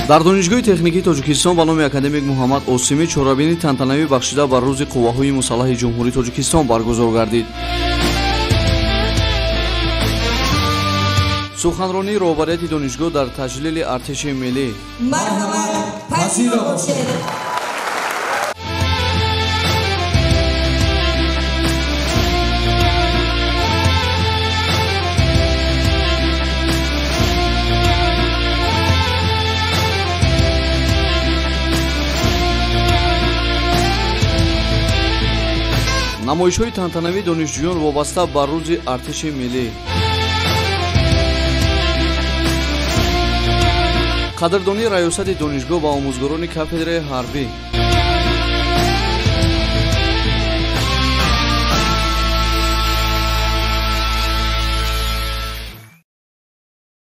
Дар Донишгоҳи техникии Тоҷикистон ба номи академик Муҳаммад Осимӣ чорабинии тантанавӣ бахшида ба Рӯзи қувваҳои мусаллаҳи Ҷумҳурии Тоҷикистон баргузор гардид. Суханронии роҳбарияти донишгоҳ дар таҷлили артиши миллӣ. Марҳамат, пазиро бошед. Намоишҳои тантанавии донишҷӯён вобаста ба Рӯзи артиши миллӣ. Қадрдонии раёсати донишгоҳ ба омӯзгорони кафедраи ҳарбӣ.